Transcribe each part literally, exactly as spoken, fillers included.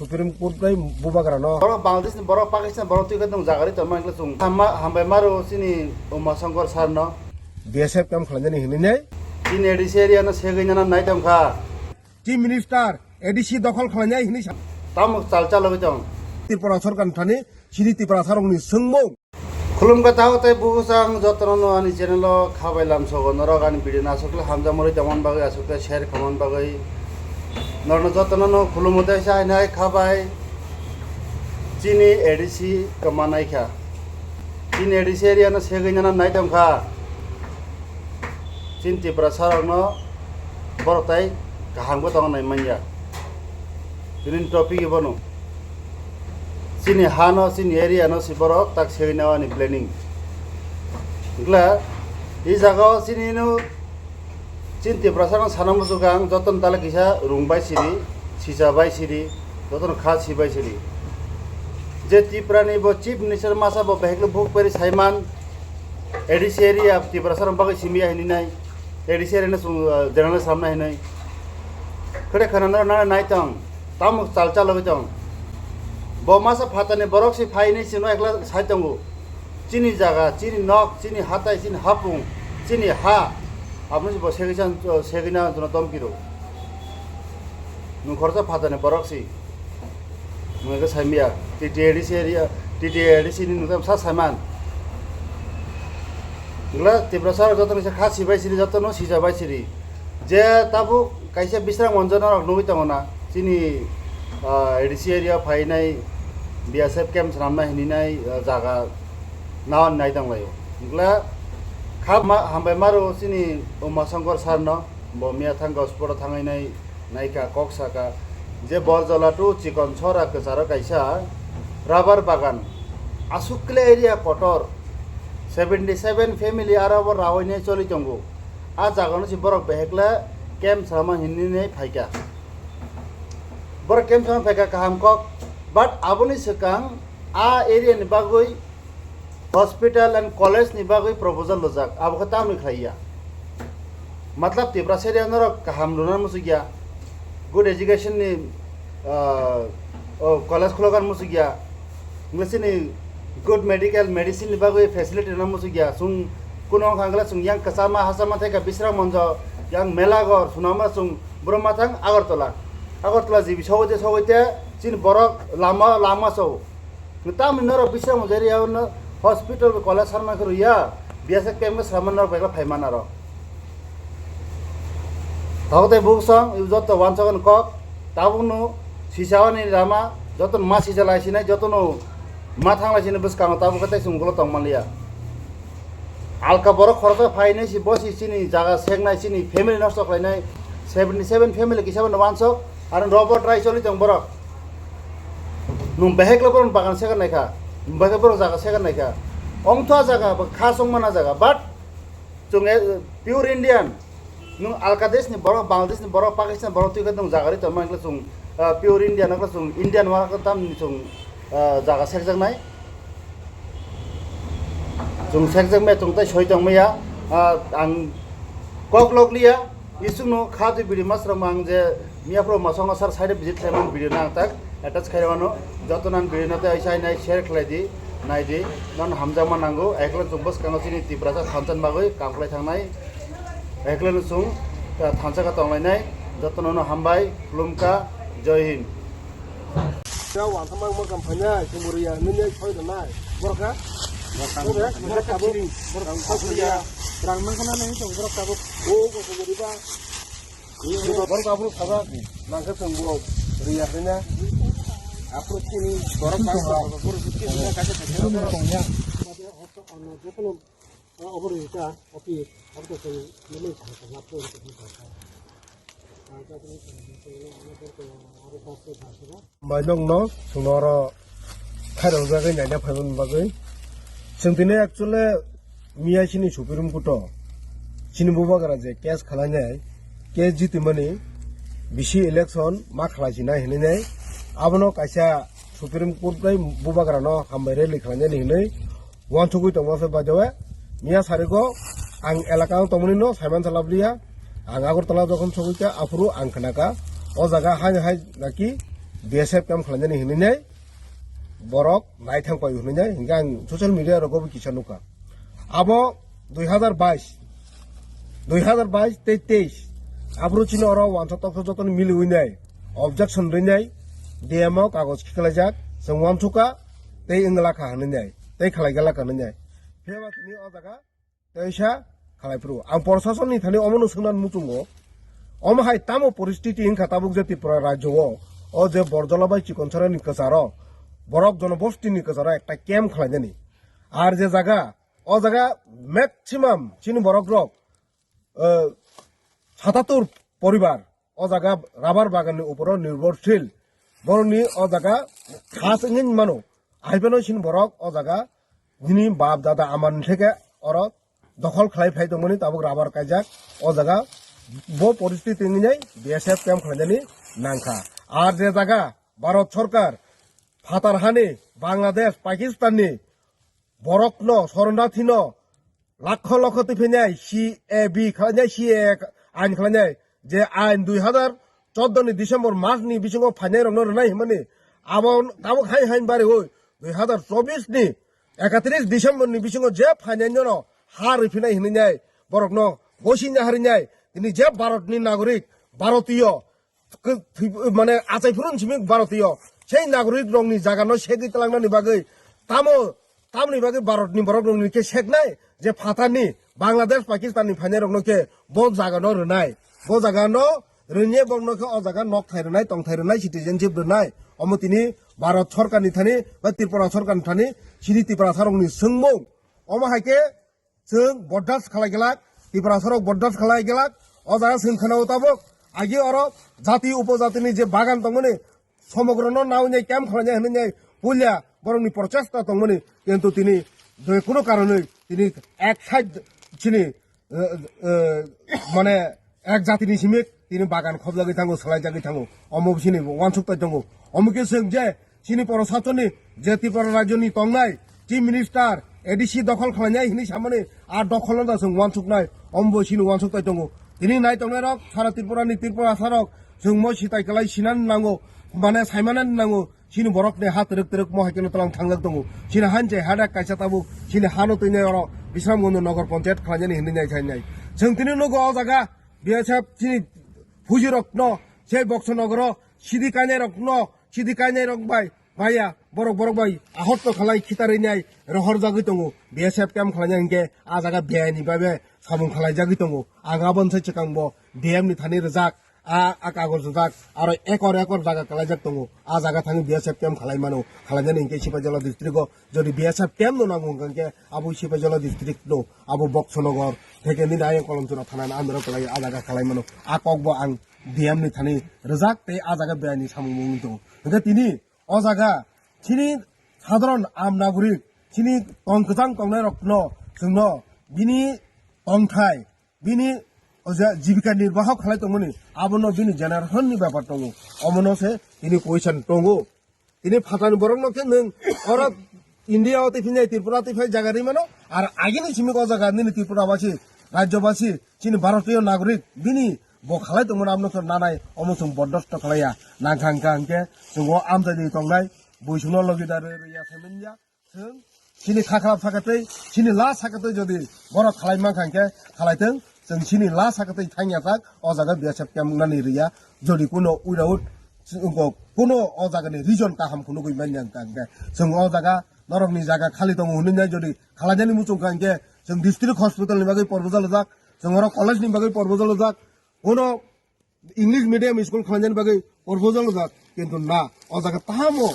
Supreme Court bai bubagra no. Borok Bangladesh ni borok, Pakistan borok twi khe nwng jaga ri tongma hwnkhe chwng hamma hambai maro chini Uma Shankar sir no. B S F kam khlainani hinwi nai. Chini A D C area no segwi nana nai tongkha. Chief Minister A D C dokhol khlainai hinwi sa. Tamo chal chalogwi tong. Tripura sorkar thani chini Tripura sarokni swngmung. Khulumkha tao tei bukuchang jotono no ani channel o khabai lamsogo norok ani video no aswk le hamjakmani tongmani bagwi aswk le share khamani bagwi norokno jotono no khulumo tei chainai khabai chini A D C kwma naikha chini A D C area no segwi nana nai tongkha chini Tiprasa rokno borok tai kaham khe tongna nai manya tini topic bono. Chini hano, chini area no si borok tak segwi nao ani planning. Wngkla, i jaga o chini no, chini Tiprasa no sana muchung ang, joto no tala kisa rung bai siri, sisa bai siri, joto no kha si bai siri. Je Tripura ni bo Chief Minister masa bo beheklo buk peri saiman, A D C area Tiprasa rok bagwi simi ya hinwi nai, A D C area no chwng, uh, general samna hinwi. Khede khana no nana nai tong. Tamo chal chalogwi tong. Bo masa phatani borok si phaini chwngno ekla sai tongo. Chini jaga, chini nok, chini hatai, chini hapung, chini ha. Aboni si bo segwi chan, segwi na chwngno tomkiro. Nwng khoroksa phatani borok si. Nwng khe saimya. T T A D C area, T T A D C ni nwng sa saiman. Ngla Tiprasa joto ni kha sibai siri, joto no sija bai siri. Je tabuk kaisa Bisram Monjo norok nugwi tongo na, chini, ah, A D C area phainai B S F camp swnamna hininai, ah, jaga nawan nai tonglaio. Wngkla kha ma-, hambai maro chini Uma Shankar sir no, bo miya thang Gosporo thangainai naikha, kok saka je Boljola to Chikon Sora kwcharo kaisa rubber bagan, aswk kle area kotor, seventy seven family aro bo raoinai choli tongo. A jagano se borok behekla camp sama hinwi phaikha. Borok camp sama phaikha kaham kok, but aboni swkang a area ni bagwi hospital and college ni bagwi proposal lujak, abo khe tamni khlaiya. Matlab Tiprasa area norok kaham luna muchukya, good education ni, ah, oh, college khulokar muchukya. Wngkha chini good medical medicine ni bagwi facility rwna muchukya. Chwng kuno wngkha hwnkhe chwng yang kwchama hachama thai kha Bisram Monjo, yang Melagor, Sunamra chwng Brahma thang Agartala. Agartala G B sogwi te sogwi te chini borok lama, lama so. Tamni norok Bisram Monjo area no hospital college sarma khe rwya, B S F camp khe srama norok begla phai mana rok. Tabuk tei buksong, ibu joto wansokni kok, tabukno sisani lama, jotono ma sisa lai sinai, jotono ma thang lai sinai bwskango tabuk khe tei chwng ulo tong manliya. Alka borok khoroksa phainai si bosi chini jaga seknai, chini family nosto khlainai, seventy seven family kisa bono wansok, aro robo try choli tong borok. Nwng behekle borok bagan sekar naikha, behekle borok jaga sekar naikha. Ongtha jaga, kha songmana jaga, but Chwng, eh, pure Indian. Nwng alka desh ni borok, Bangladesh ni borok, Pakistan borok twi khe nwng jaga ri tongma hwnkhe chwng, ah, pure Indian, hwnkhe chwng Indian wngkha tamni chwng, ah, jaga sekjaknai. Chwng sekjakmaya chwng tei soi tongmaya, ah, ang kok lok liya, isukno kha twi bidi masrang mang je Miya phuru masongo sar side visit khlaimani video no ang tak attach khairokno joto nan video no tei aisa nai share khlai di, nai di, non hamjakma nango, ekle chwng bwskango chini Tiprasa thansa ni bagwi kam khlai thangnai, ekle no chwng, ah, thansa kha tonglainai, joto no hambai, khulumkha, Jai Hind. Ya, wangtama mo kam phanya, chumuriya, nini khoi donai, borok ha? Borok ha? Borok ha? Borok ha? Borok ha? Rang mangkana nai chong borok tabuk. O, ko chumuriba. Borok aphuru sajak, nangkhe chwng bo riya khe na. Aphuru chini borok bangsa borok chini na kaisa kaisa. Obo rita, opi, obo to chwng nini thangsa na phone to thangsa. Bai nokno chwngno oro khairokjagwi naina phaimani bagwi. Chwng tini actually miya chini Supreme Court o chini bubagra je case khwlainai, case jitimani bisi election ma khlaisinai hinwi nai, abono kaisa Supreme Court bai bubagrano hambai rally khlainani hinwi uansugwi tongma se by the way. Miya sarigo ang elaka o tongmani no saiman salap liya. Ang Agartala jokhon sogwi kha, aphuru ang khna kha, o jaga hai hai naki B S F camp khlainani hinwi nai borok naithang pai hinwi nai, hinkhe ang social media rogo bo kisa nukha. Abo dui hazar bais, dui hazar bais tei teis, aphuru chini oro wansa toksa jotoni miliwi nai, objection rwi nai, D M o kagoj khiklaijak, chwng wansukha, tei wngla kha hinwi nai, tei khlai gala kha hinwi nai. Phiya ba tini o jaga teisa khalai phuru. Ang proshasonni thani omono swngna muchungo. Omo hai tamo poristiti wngkha tabuk je Tripura rajyo o, o je Borjola bai Chikonsarani kwcharo, borok jonobostini kwcharo ekta camp khlainani. Ar je jaga, o jaga maximum chini borok rok, eh, satatur poribar o jaga rubber bagan ni uporo nirbhorshil. Borokni o jaga khas wngwi mano. Ahaibano chini borok o jaga nini bap dada amani theke oro dokhol khlai phai tongmani tabuk rubber kaijak. O jaga bo poristiti wngwi nai B S F camp khlainani nangkha. Ar je jaga Bharat Sarkar phatar hani Bangladesh, Pakistan ni borokno, sornathino lakho lakho twi phainai, C A B khlainai, C A A ain khlainai, je ain dui hazar chordo ni December mas ni bisingo phainai rokno rwnai hinmani, abo tabuk hai hai bariwi dui hazar chobbish ni ekatris December ni bisingo je phainai nono ha rwphinai hinwi nai borokno gosina harinai, tini je Bharat ni nagorik, Bharatiyo, kw-, thwi-, mane achai phurun simi Bharatiyo, sei nagorik rokni jaga no segwi twlangnani bagwi tamo, tamoni bagwi Bharat ni borok rokni khe seknai je phatar ni Bangladesh, Pakistan ni phainai rokno khe bo jaga no rwnai, bo jaga no rwngye bokno khe o jaga nok thai rwnai, tong thai rwnai, citizenship rwnai, omo tini Bharat Sarkar ni thani ba Tripura Sarkar ni thani chini Tiprasa rokni swngmung. Omo hai khe chwng bordas khalai glak, Tiprasa rok bordas khalai glak. O jaga chwng khwnao tabuk agi oro jati upojatini je bagan tongmani, somogrono nawi nai camp khlainai hinwi nai puila borokni prochesta tongmani, kintu tini je kuno karonwi tini ek side chini, eh, eh, mane ek jatini simi tini bagan khobjagwi thango, swlaijagwi thango, omo chini wansuk pai tongo. Omo khe chwng je chini proshasonni je Tripura rajyoni tongnai Chief Minister, A D C dokhol khlainai hinwi samani, a dokholno da chwng wansuknai, omo bo chini wansuk tai tongo. Tini nai tongnai rok sara Tripura ni Tripura asarok chwng mo sitai kwlai sinani nango, mane saimanani nango, chini borok ni ha twrwk twrwk mo hai kheno twlang thangjak tongo. Chini han je hadak kaisa tabuk chini hano twinai oro Bisramganj Nagar Panchayat khlainani hinwi nai sai nai. Chwng tini nugo o jaga B S F chini phuji rokno sei Boksonogoro sidi kainai rokno, sidi kainai rok bai Maya, borok, borok bai ahorto khalai khitarwi nai rohor jagwi tongo. B S F camp khlainai hinkhe a jaga biyai ni babe samung khalai jagwi tongo. Ang aboni sai chwkang bo D M ni thani rwjak, a, a kagoj rwjak, aro ekor, ekor jaga kalaijak tongo. A jaga thangwi B S F camp khalai mano, khalainani hinkhe Sipaijola district o jodi B S F camp no nango hinkhe abo Sipaijola district no, abo Boksonogor, theke nini ayang Kolomchura thana ni under o kalai a jaga khalai mano. A kok bo ang D M ni thani rwjak tei a jaga biyai ni samung wngwi tongo. Hinkhe tini o jaga chini sadharon am nagorik, chini tong kwchang tongnai rokno chwngno bini tongthai, bini o je jibika nirbahok khalai tongmani, abono bini generation ni bepar tongo, omono se tini question tongo. Tini phatani borokno khe nwng oro India o twi phinai Tripura twi phai jaga ri mano, ar agini simi o jaga nini Tripura basi, rajyo basi, chini Bharatiyo nagorik, bini bo khalai tongmani abono khe nanai, omo chwng bordosto khlaiya. Nangkha hwnkha hinkhe chwng o amchaini tongnai, buisongno logi da rw rwya se manya. Chwng chini kha khlap sakatwi, chini la sakatwi jodi borok khalai mankha hinkhe khalai thwng, chwng chini la sakatwi thangya tak o jaga B S F camp nani rwya. Jodi kuno without, chwng kuno o jagani reason kaham khunugwi manya hinkha hinkhe chwng o jaga norokni jaga khali tongo hwnwi nai jodi khalainani muchungkha hinkhe chwng district hospital ni bagwi proposal rijak, chwng oro college ni bagwi proposal rijak, kuno English medium school khlainani bagwi proposal rijak, kintu na, o jaga tamo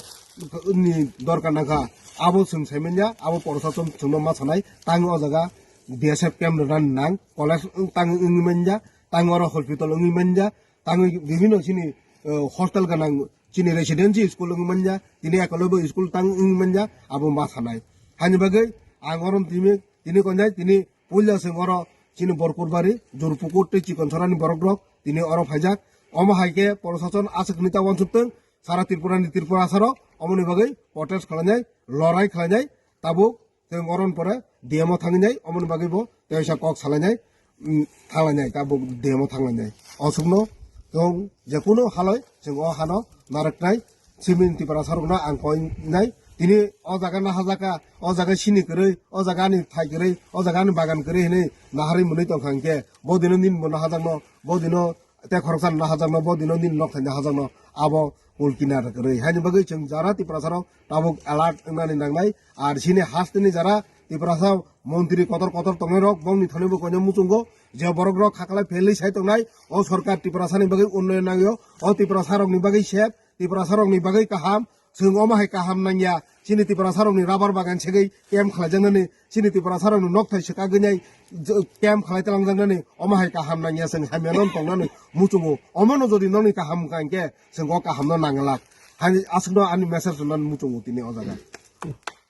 ni dorkar nangkha, abo chwng saimanya, abo proshashan chwngno ma sanai, tang o jaga B S F camp rwna nang, college tang wngwi manya, tang oro hospital wngwi manya, tang bibhinno chini, eh, hostel gwnang, chini residency school wngwi manya, tini ekolobo school tang wngwi manya, abo ma sanai. Hani bagwi ang oro tini, tini konjai, tini Puila se oro chini Borkurbari, Jurpukur tei Chikonsorani borok rok tini oro phaijak. Omo hai khe proshashan aswk nita uansuk tong, sara Tripura ni Tripura asarok omoni bagwi protest khlainai, lorai khlainai, tabuk tei oron pore D M o thanginai, omoni bagwi bo tei oisa kok salainai, mm, thanglainai, tabuk D M o thanglainai. Osukno tong je kuno haloi chwng o hano narwknai, Simi Tiprasa rokno ang koi nai. Tini o jaga nahajaka, o jaga sini kwrwi, o jaga ani thai kwrwi, o jaga ani bagan kwrwi hinwi naharwi mwnwi tongkha hinkhe bo dino nini bo nahajakno, bo dino tei khoroksa nahajakno, bo dino nini nok thani nahajakno abo kul kinar kwrwi. Haini bagwi chwng jara Tiprasa rok tabuk alert wngnani nangnai. Ar sini hasteni jara Tiprasa montri kotor kotor tongnai rok bongni thani bo koino muchungo je borok rok khaklai phelwi sai tongnai. O sorkar Tiprasa ni bagwi unnoyon nangyo, o Tiprasa rokni bagwi sep, Tiprasa rokni bagwi kaham. Chwng omo hai kaham nangya, chini Tiprasa rokni rubber bagan segwi camp khlaijaknani, chini Tiprasa rokni nok thai swkagwi nai j-, camp khlai talangjaknani omo hai kaham nangya, chwng hamya non tongnani muchungo. Omono jodi nokni kaham wngkha hinkhe chwng o kahamno nanglak. Hani aswkno ani message rwnani muchungo tini o jaga.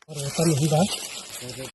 Oro tamo hinba.